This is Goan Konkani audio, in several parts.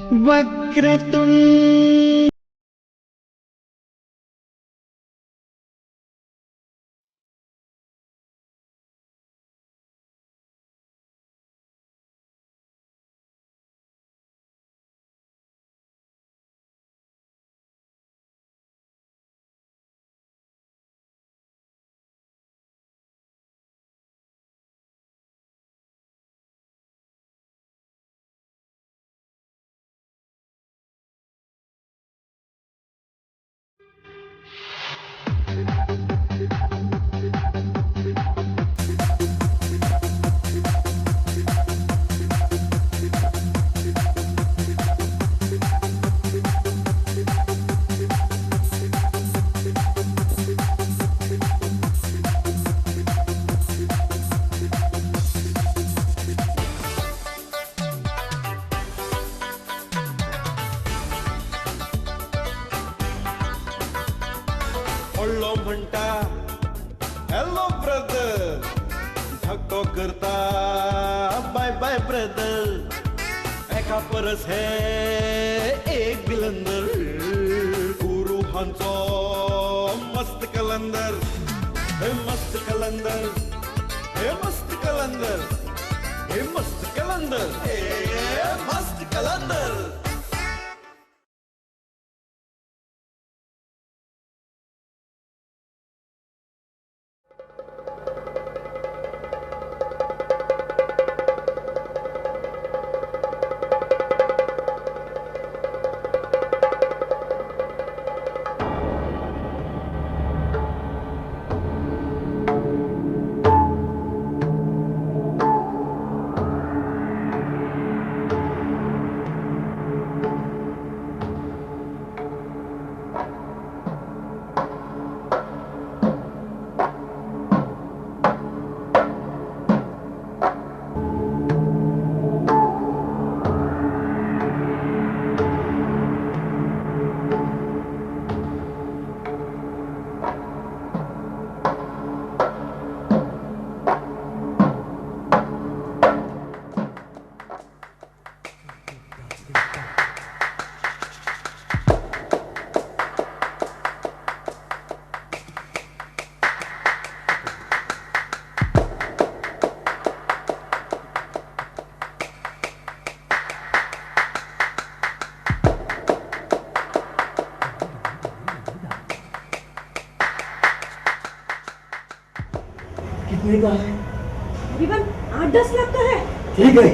वक्रतुंड। व्हडलो म्हणटा हॅलो ब्रदर, धाकटो करता बाय बाय ब्रदर. एका परस हे एक बिलंदर, गुरू हांचो मस्त कलंदर. हे मस्त कलंदर, हे मस्त कलंदर, हे मस्त कलंदर, हे मस्त कलंदर. कितने का है? तकरीबन 8-10 लाख का है। ठीक है,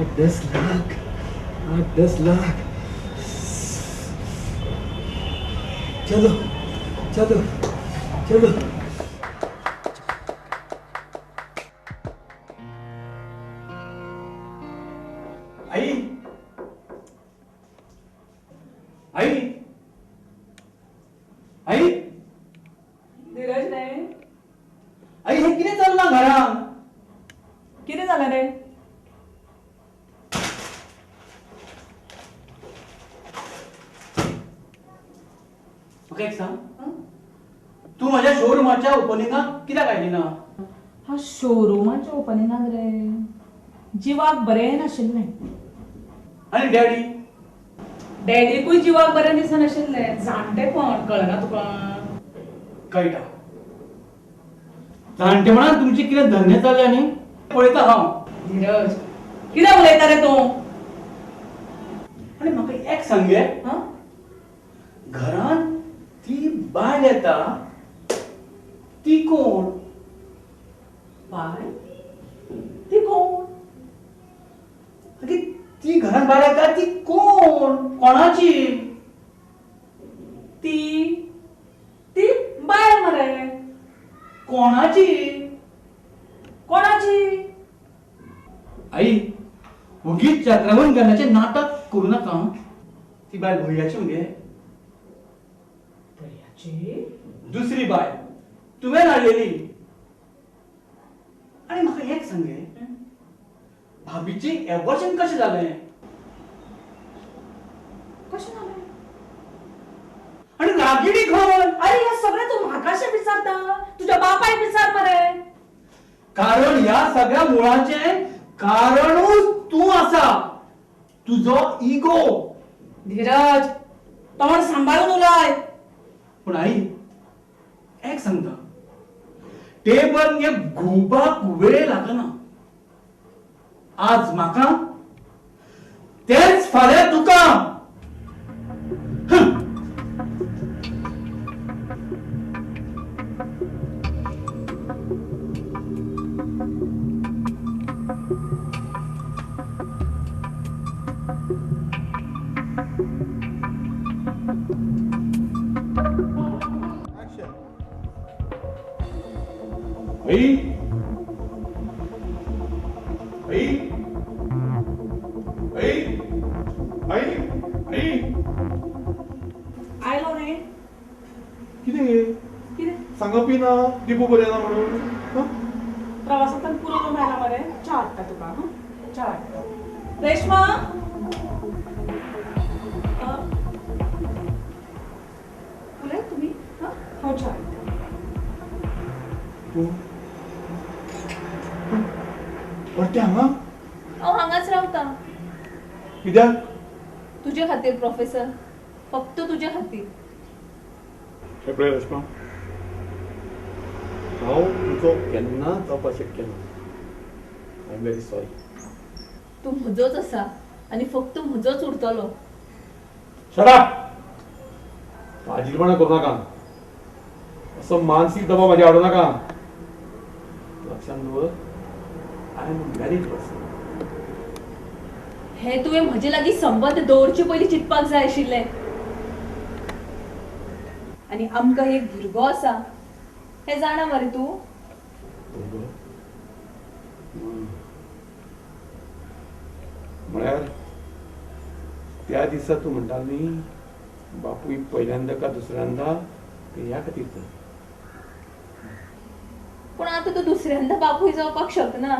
8-10 लाख, 8-10 लाख। चलो चलो चलो। आई आई आई धीरज रे, आई हे कितें चल्लां घरान? कितें जालें रे? म्हाका एक सांग, तूं म्हज्या शोरुमाच्या ओपनिंगाक कित्याक आयली ना? हा शोरुमाच्या ओपनिंगाक रे जिवाक बरें नाशिल्लें. आनी डॅडी? डॅडीकूय जिवाक बरें दिसनाशिल्लें. जाणटेपण कळना तुका? कळटा. जाणटेपणान तुमचे कितें धंदे चल्ले न्ही पळयता हांव. धीरज कितें उलयता रे तूं? आनी म्हाका एक सांग गे, घरान ती बायल येता ती कोण? बायल ती कोण? ती घरान बायल येता ती कोण? कोणाची ती? ती बायल मरे. कोणाची? कोणाची? आई वगीच चक्रवन घालण्याचें नाटक करू नाका. ती बायल भैयाची मगे. भैयाची? दुसरी बायल तुवें हाडलेली. आनी म्हाका एक सांग, भाभीचें एबॉर्शन कशें जालें? कशें जालें? आनी रागिणी खंय? अरे ह्या सगळें तूं म्हाका कशें विचारता? तुज्या बापायक विचार मरे. कारण ह्या सगळ्या मुळाचें कारणूच तूं आसा. तुजो इगो. धीरज, तोंड सांबाळून उलय. पूण आई एक सांगता, टेबल हे घुंवपाक वेळ लागना. आज म्हाका तेच फाल्यां तुका. आई आई आई आई आई आयलो रे. कितें कितें सांगपी ना दीपू बरें ना म्हणून? प्रवासांतल्यान पुरो करून आयला मरे. च्या हाडटा तुका. च्या हाडटा. रेश्मा, उलय तुमी. हांव च्या हाडटा. तूं परतें हांगा? हांव हांगाच रावता. कित्याक? तुजे खातीर प्रोफेसर, फक्त तुजे खातीर. हें पळय रेश्मा, हांव तुजो केन्ना जावपाक शक्य ना. I am very sorry. तूं म्हजोच आसा आनी फक्त म्हजोच उरतलो. Shut up! फाजीलपणा करूं नाका. असो मानसीक दबाव म्हाजेर हाडूं नाका. लक्षांत दवर, I am a married person. हे तुवें म्हजे लागीं संबंद दवरचे पयलीं चिंतपाक जाय आशिल्लें. आनी आमकां एक भुरगो आसा हें जाणा मरे तूं? भुरगो म्हळ्यार त्या दिसा तूं म्हणटा न्ही बापूय पहिल्यांदा का दुसऱ्यांदा, ते ह्या खातीर तर. पूण आतां तूं दुसऱ्यांदा बापूय जावपाक शकना,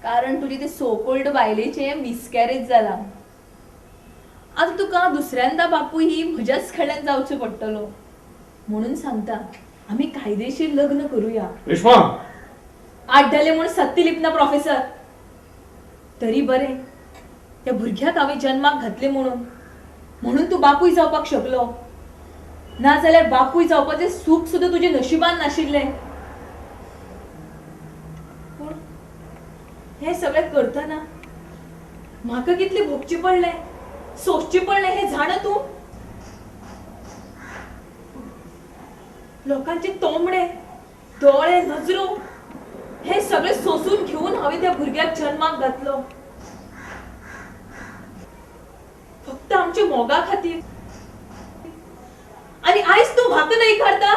कारण तुजी ते सोकोल्ड बायलेचें मिसकॅरेज जालां. आतां तुका दुसऱ्यांदा बापूय ही म्हज्याच कडल्यान जावचो पडटलो. म्हणून सांगता, आमी कायदेशीर लग्न करुया. रेश्मा, आड्डले म्हूण सत्य लिपना प्रोफेसर. तरी बरें, त्या भुरग्याक हांवें जन्माक घातले म्हणून, म्हणून तूं बापूय जावपाक शकलो. नाजाल्यार बापूय जावपाचें सूख सुद्दां तुजे नशिबान नाशिल्लें. पूण हें सगळें करतना म्हाका कितलें भोगचें पडलें, सोंसचें पडलें हें जाणा तूं? लोकांचे तोमणे, दोळे, नजरो हे सगळें सोंसून घेवन हांवें त्या भुरग्याक जन्माक घातलो, फक्त आमच्या मोगा खातीर. आनी आयज तूं म्हाका न्हयकारता?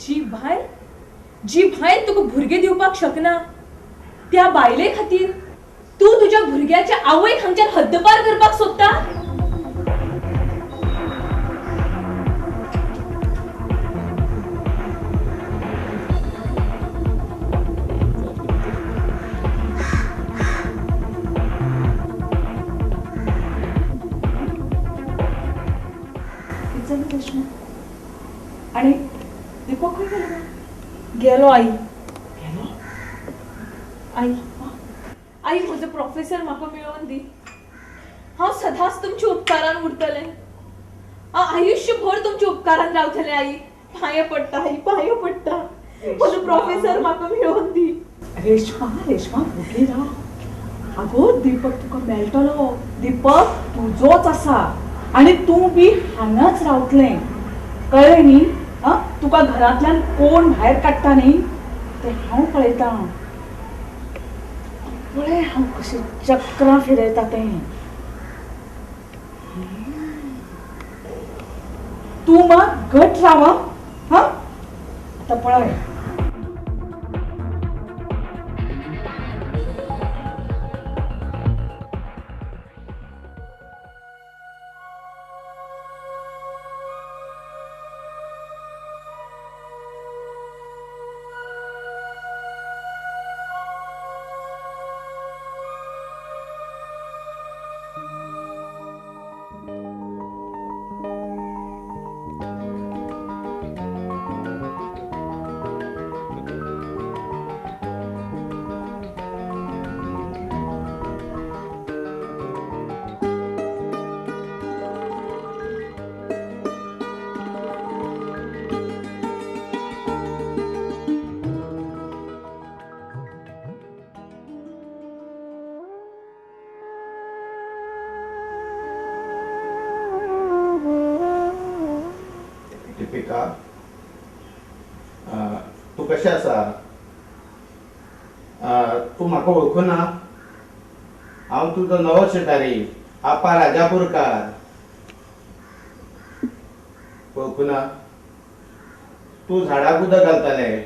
जी बायल तुका भुरगें दिवपाक शकना त्या बायले खातीर तूं तुज्या भुरग्याच्या आवयक हांगच्यान हद्दपार करपाक सोदता? आनी दीपक खंय गेलो? गेलो आई. गेलो? आई, आई म्हजो प्रोफेसर म्हाका मेळोवन दी. हांव सदांच तुमच्या उपकारान उरतलें. हांव आयुश्यभर तुमच्या उपकारान रावतलें आई. पांये पडटा आई, पांये पडटा. म्हजो प्रोफेसर म्हाका मेळोवन दी. रेश्मा, रेश्मा वोगी राव. आगो दीपक तुका मेळटलो. दीपक तुजोच आसा आनी तूं बी हांगाच रावतलें, कळ्ळें न्ही? आं, तुका घरांतल्यान कोण भायर काडटा न्ही तें हांव पळयतां. पळय हांव कशें चक्रां फिरयता तें. तूं मात घट राव हां. आतां पळय. दीपिका, तूं कशें आसा? तूं म्हाका वळखुना? हांव तुजो नवो शेजारी आपा राजापूरकार. वळखुना? तूं झाडाक उदक घालतालें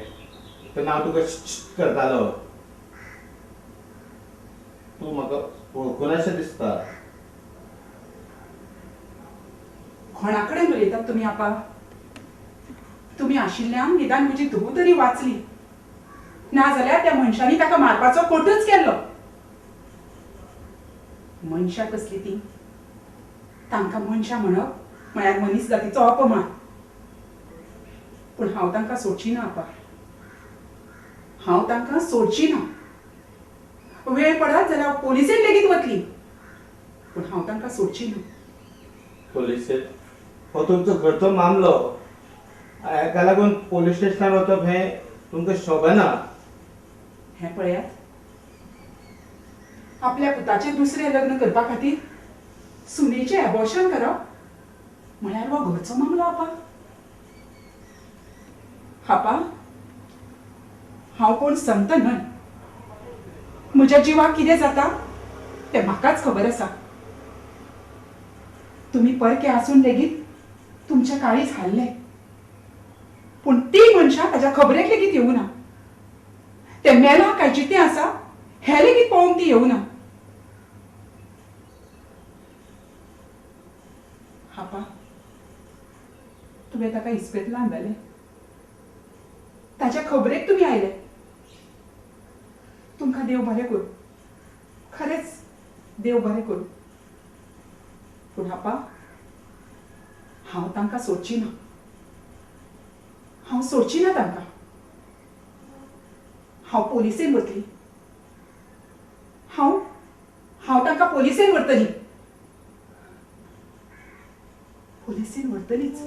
तेन्ना हांव तुका करतालो. तूं म्हाका वळखुनाशें दिसता. कोणा कडेन उलयतात तुमी आपा? तुमी आशिल्ल्यान निदान म्हजी धूव तरी वाचली, ना जाल्यार त्या मनशांनी ताका मारपाचो कोटूच केल्लो. मनशां कसली ती? तांकां मनशां म्हणप म्हळ्यार मनीस जातीचो अपमान. पूण हांव तांकां सोडची ना आपा, हांव तांकां सोडची ना. वेळ पडत जाल्यार पोलिसेन लेगीत वतली, पूण हांव तांकां सोडची ना. पोलिसेन? हो तुमचो घरचो मामलो, हाका लागून पोलीस स्टेशनार वचप हें तुमकां शोभना. हें पळयात, आपल्या पुताचें दुसरें लग्न करपा खातीर सुनेचें एबॉर्शन करप म्हळ्यार हो घरचो मामलो आपा. आपा, हांव कोण संत न्हय. म्हज्या जिवाक कितें जाता तें म्हाकाच खबर आसा. तुमी परके आसून लेगीत तुमच्या काळीज हाल्लें, पूण ती मनशां ताच्या खबरेक लेगीत येवना. तें मेलां काय जितें आसा हें लेगीत पळोवंक ती येवना. आपा, तुवें ताका इस्पेतलान व्हेलें, ताच्या खबरेक तुमी आयले. तुमकां देव बरें करूं, खरेंच देव बरें करूं. पूण आपा, हांव तांकां सोडची ना, हांव सोडची ना तांकां. हांव पोलिसेन वतली, हांव हांव तांकां पोलिसेन व्हरतली, पोलिसेन व्हरतलीच.